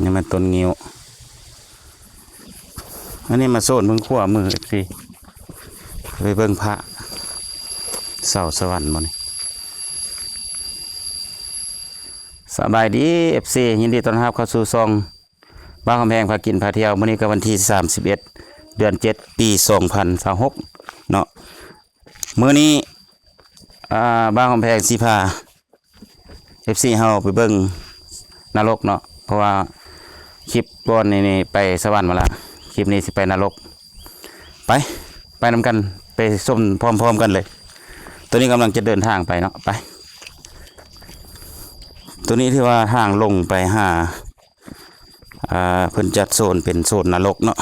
ນີ້ແມ່ນຕົ້ນງິ້ວ. ອັນນີ້ມາໂຊນເບິ່ງຂວາມື ເອັຟຊີ ໄປເບິ່ງພະເສົາສະຫວັນບໍ່ນີ້. ສະບາຍດີ ເອັຟຊີ ຍິນດີຕ້ອນຮັບເຂົ້າສູ່ຊ່ອງ ບ່າວຄຳແພງພາກິນພາທ່ຽວ. ມື້ນີ້ກໍວັນທີສາມສິບເອັດ ເດືອນເຈັດ ປີສອງພັນຊາວຫົກເນາະ. ມື້ນີ້ ອ່າ ບ່າວຄຳແພງຊິພາ ເອັຟຊີ ເຮົາໄປເບິ່ງນະລົກເນາະ ເພາະວ່າຄລິບກ່ອນນີ້ ນີ້ໄປສະຫວັນມາລະ ຄລິບນີ້ຊິໄປນະລົກ. ໄປ ໄປນຳກັນ ໄປຊົມພ້ອມໆກັນເລີຍ. ຕອນນີ້ກຳລັງຈະເດີນທາງໄປເນາະ ໄປ. ໂຕນີ້ຖືວ່າທາງລົງໄປຫາ ອ່າ ເພິ່ນຈັດໂຊນເປັນໂຊນນະລົກເນາະ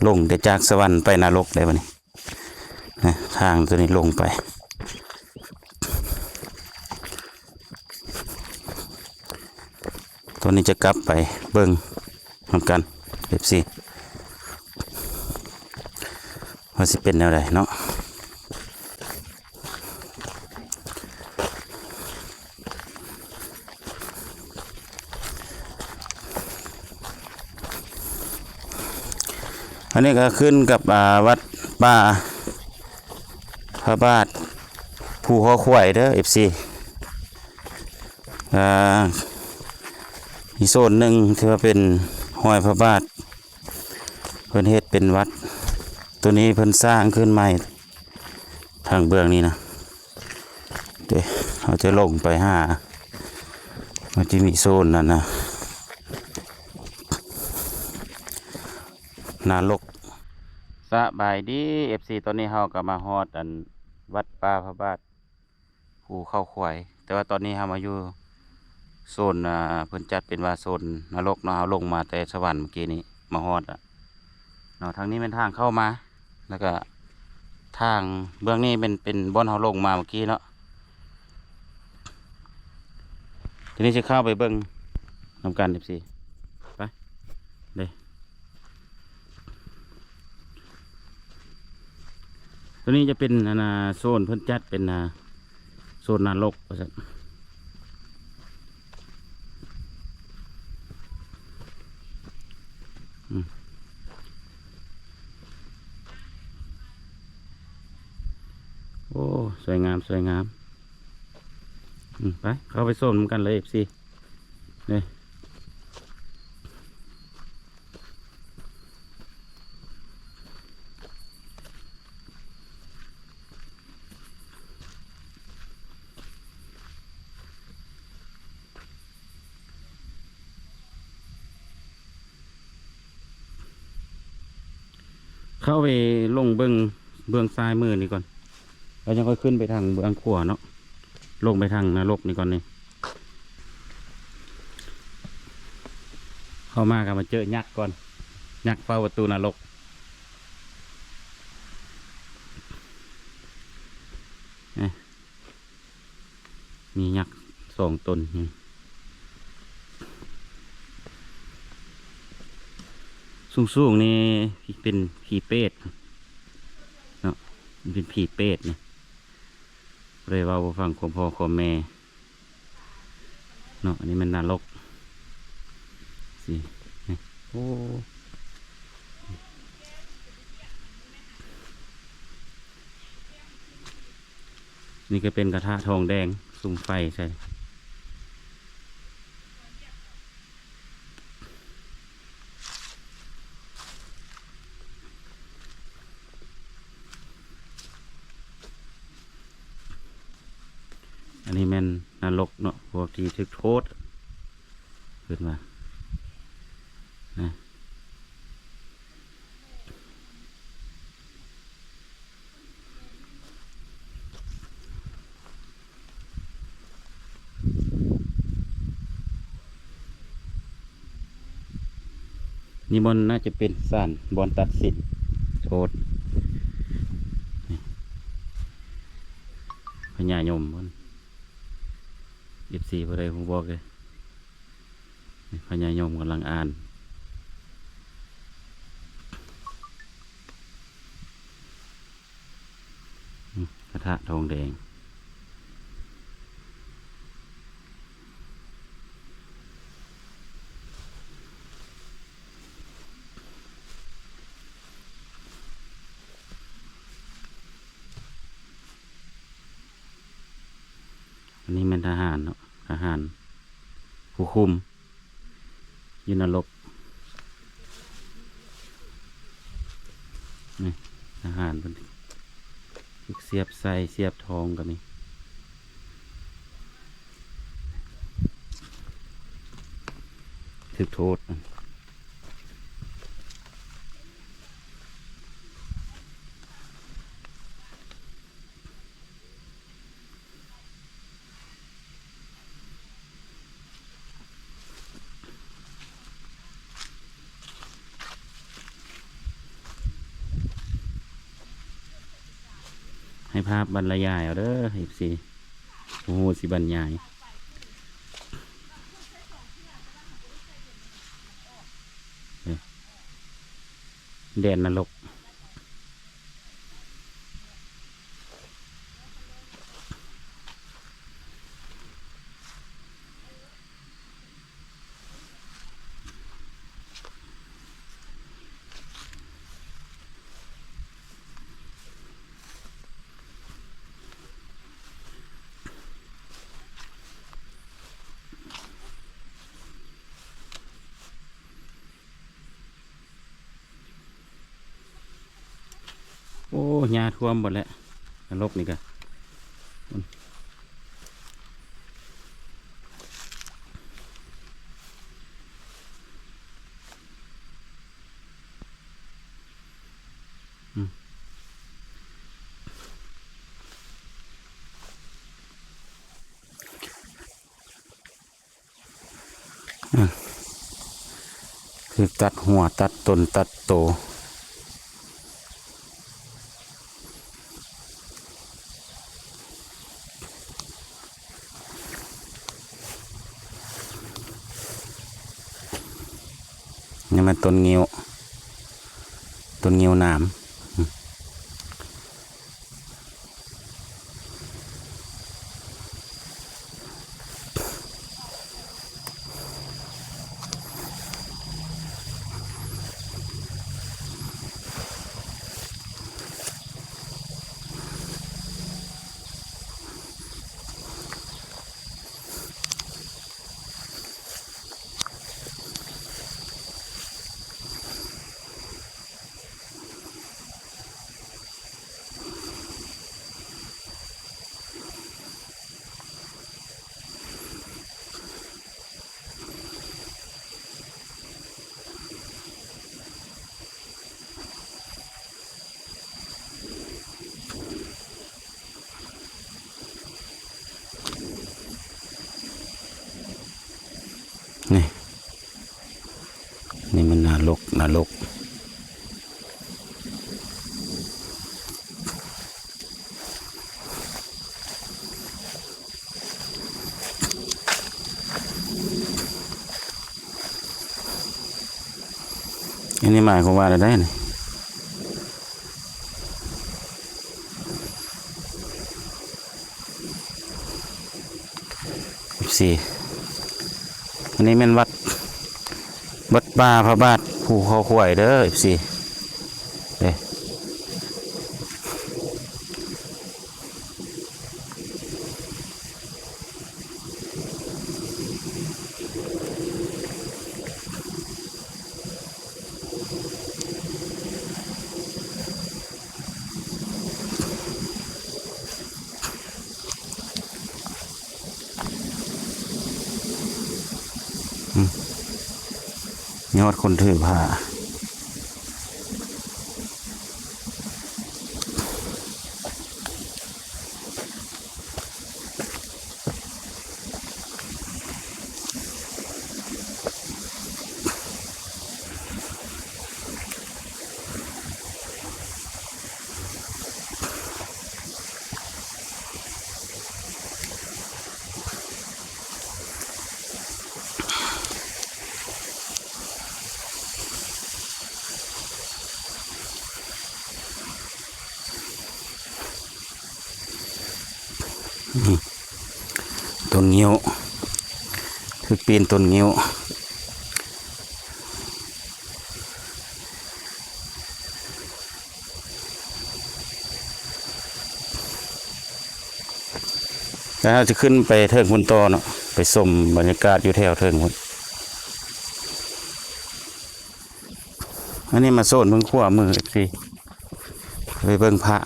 ລົງແຕ່ຈາກສະຫວັນໄປນະລົກໄດ໋ບັດນີ້. ນະ ທາງໂຕນີ້ລົງໄປ ໂຕນີ້ຈະກັບໄປເບິ່ງນຳກັນ ເອັຟຊີ ວ່າຊິເປັນແນວໃດເນາະ. ອັນນີ້ກໍຂຶ້ນກັບ ອ່າ ວັດປ່າພະບາດພູຄໍຄວາຍເດີ ເອັຟຊີ. ອ່າ ມີໂຊນໜຶ່ງທີ່ວ່າເປັນຮອຍພະບາດ ເພິ່ນເຮັດເປັນວັດ ໂຕນີ້ເພິ່ນສ້າງຂຶ້ນໃໝ່ ທາງເບື້ອງນີ້ນະ ເດ ເຮົາຈະລົງໄປຫາ ມັນຈະມີໂຊນນັ້ນນະ ນະລົກ. ສະບາຍດີ ເອັຟຊີ ຕອນນີ້ເຮົາກໍມາຮອດອັນວັດປ່າພະບາດພູເຂົາຄວາຍ ແຕ່ວ່າຕອນນີ້ເຮົາມາຢູ່ໂຊນ ອ່າ ເພິ່ນຈັດເປັນວ່າໂຊນນະລົກເນາະ. ເຮົາລົງມາແຕ່ສະຫວັນເມື່ອກີ້ນີ້ ມາຮອດລະເນາະ. ທາງນີ້ແມ່ນທາງເຂົ້າມາ ແລ້ວກະທາງເບື້ອງນີ້ແມ່ນເປັນບ່ອນເຮົາລົງມາເມື່ອກີ້ເນາະ. ທີນີ້ຊິເຂົ້າໄປເບິ່ງນຳກັນ ເອັຟຊີ ໄປເດ້. ໂຕນີ້ຈະເປັນ ອັນນ່າ ໂຊນເພິ່ນຈັດເປັນ ອ່າ ໂຊນນະລົກວ່າຊັ້ນ. ອືມ ໂອ້ ສວຍງາມ ສວຍງາມ. ອືມ ໄປ ເຂົ້າໄປຊົມນຳກັນເລີຍ ເອັຟຊີ ເດ້. ເຂົ້າໄປລົງເບິ່ງເບື້ອງຊ້າຍມືນີ້ກ່ອນ ແລ້ວຈັ່ງຄ່ອຍຂຶ້ນໄປທາງເບື້ອງຂວາເນາະ. ລົງໄປທາງນະລົກນີ້ກ່ອນນີ້. ເຂົ້າມາກໍມາເຈີຍັກກ່ອນ ຍັກເຝົ້າປະຕູນະລົກ. ນີ້ ມີຍັກສອງຕົນ ສູງໆນີ້ເປັນຜີເປດເນາະ ເປັນຜີເປດນີ້ ຜູ້ໃດເວົ້າບໍ່ຟັງຄວາມພໍ່ຄວາມແມ່ເນາະ. ອັນນີ້ແມ່ນນະລົກ ຊິ ນີ້ ໂອ້ ນີ້ກໍເປັນກະທະທອງແດງ ສຸມໄຟໃສ່. ອັນນີ້ແມ່ນນະລົກເນາະ ພວກທີ່ຖືກໂທດ ເພິ່ນວ່ານະ. ນີ້ບ່ອນ ໜ້າຈະເປັນສານ ບ່ອນຕັດສິນໂທດ ນີ້ ພະຍາຍົມ ເອັຟຊີ ຜູ້ໃດຮູ້ບອກເດີ. ນີ້ ພະຍາຍົມກຳລັງອ່ານ ອືມ ກະທະທອງແດງ. ນີ້ແມ່ນທະຫານເນາະ ທະຫານຜູ້ຄຸມຢູ່ນະລົກ. ນີ້ທະຫານເພິ່ນຖືກສຽບໄສ້ສຽບທ້ອງກໍມີ ຖືກໂທດ. ໃຫ້ພາບບັນລະຍາຍເອົາເດີ ເອັຟຊີ ບໍ່ຮູ້ຊິບັນຍາຍ. ແດນນະລົກ. ໂອ້ ຫຍ້າຖ້ວມເບິດແລ້ວ ນະລົກນີ້ກະ ອືມ. ຄືຕັດຫົວ ຕັດຕົນ ຕັດໂຕ. ນີ້ມັນຕົ້ນງິ້ວ ຕົ້ນງິ້ວໜາມ. ນີ້ ນີ້ມັນນະລົກ ນະລົກ. ອັນນີ້ໝາຍຄວາມວ່າແນວໃດນີ້? ເອັຟຊີ ອັນນີ້ແມ່ນວັດ ວັດປ່າພະບາດພູເຂົາຄວາຍເດີ ເອັຟຊີ ເດ້. ອືມ ຍອດຄົນຖືພາ. ອືມ ຕົ້ນງິ້ວ ຖືກປີນຕົ້ນງິ້ວ. ນີ້ ແລ້ວເຮົາຈະຂຶ້ນໄປເທິງພຸ້ນຕໍ່ເນາະ ໄປຊົມບັນຍາກາດຢູ່ແຖວເທິງພຸ້ນ. ອັນນີ້ມາໂຊນເບິ່ງຂວາມື ເອັຟຊີ ໄປເບິ່ງພະ.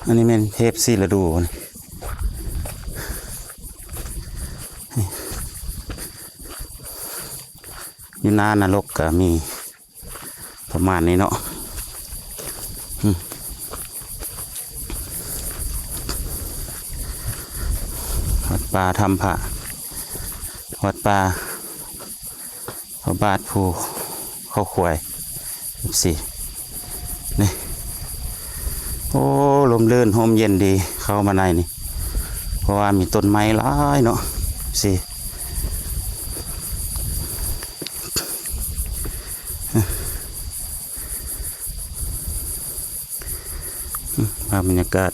ອັນນີ້ແມ່ນເທບສີລະດູນີ້ ຢູ່ໜ້ານະລົກກະມີ ປະມານນີ້ເນາະ. ອືມ ວັດປ່າຖ້ຳພະ ວັດປ່າພະບາດພູເຂົາຄວາຍ ເອັຟຊີ ນີ້. ໂອ້ ລົມລື່ນ ຮົ່ມເຢັນດີ ເຂົ້າມາໃນນີ້ ເພາະວ່າມີຕົ້ນໄມ້ຫຼາຍເນາະ ເອັຟຊີ. ພາບບັນຍາກາດ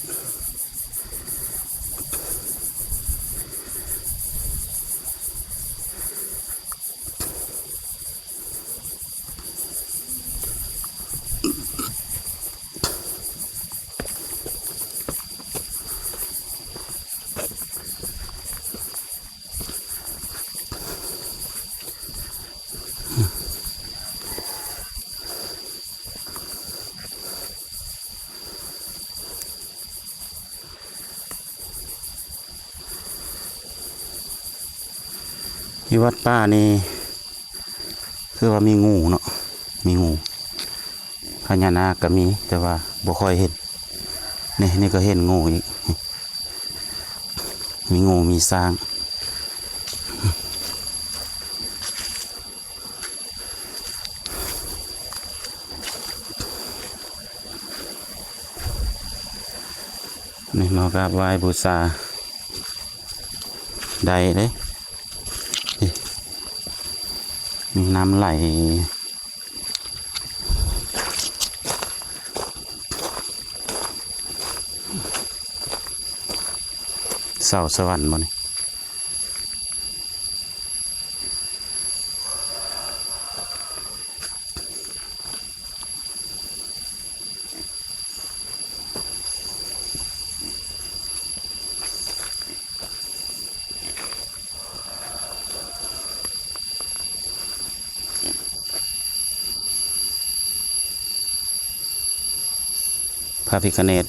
ຢູ່ວັດປ່ານີ້ ຄືວ່າມີງູເນາະ ມີງູ ພະຍານາກກໍມີ ແຕ່ວ່າບໍ່ຄ່ອຍເຫັນ. ນີ້ ນີ້ກໍເຫັນງູອີກ ມີງູ ມີຊ້າງ. ນີ້ ມາກາບໄຫວ້ບູຊາໄດ້ເດ້ ມີນ້ຳໄຫຼ. ເສົາສະຫວັນບໍ່ນີ້? ພະພິຄະເນດ.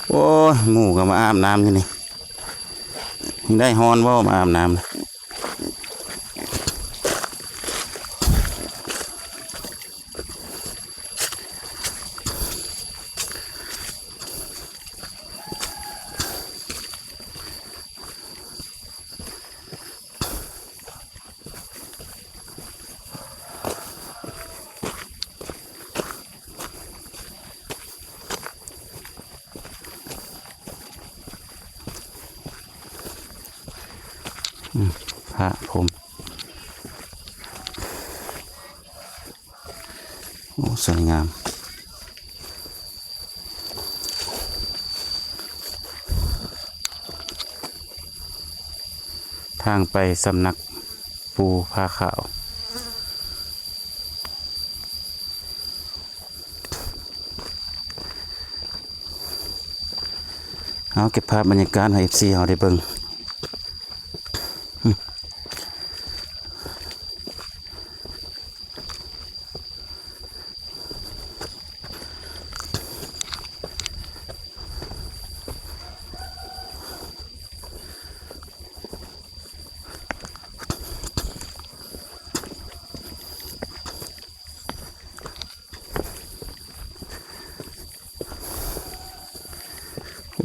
ໂອ້ຍ ໝູກໍມາອາບນ້ຳຢູ່ນີ້. ໄດ້ຮ້ອນບໍ່ ມາອາບນ້ຳ? ອືມ ພະພົມ ໂອ້ ສວຍງາມ. ທາງໄປສຳນັກປູ່ຜ້າຂາວ. ເອົາ ເກັບພາບບັນຍາກາດໃຫ້ເອັຟຊີເຮົາໄດ້ເບິ່ງ.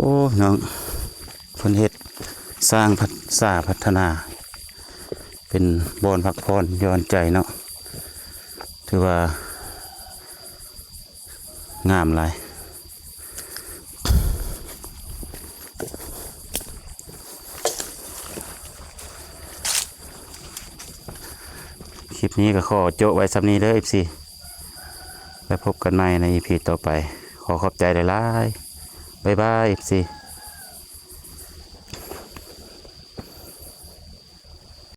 ໂອ້ ເນາະ ເພິ່ນເຮັດສ້າງພັດສາພັດທະນາ ເປັນບ່ອນພັກຜ່ອນຢ່ອນໃຈເນາະ ຖືວ່າງາມຫຼາຍ. ຄລິບນີ້ກໍຂໍໂຈະໄວ້ສ່ຳນີ້ເດີ ເອັຟຊີ ແລ້ວພົບກັນໃໝ່ໃນອີພີຕໍ່ໄປ. ຂໍຂອບໃຈຫຼາຍໆ ບາຍບາຍ ເອັຟຊີ.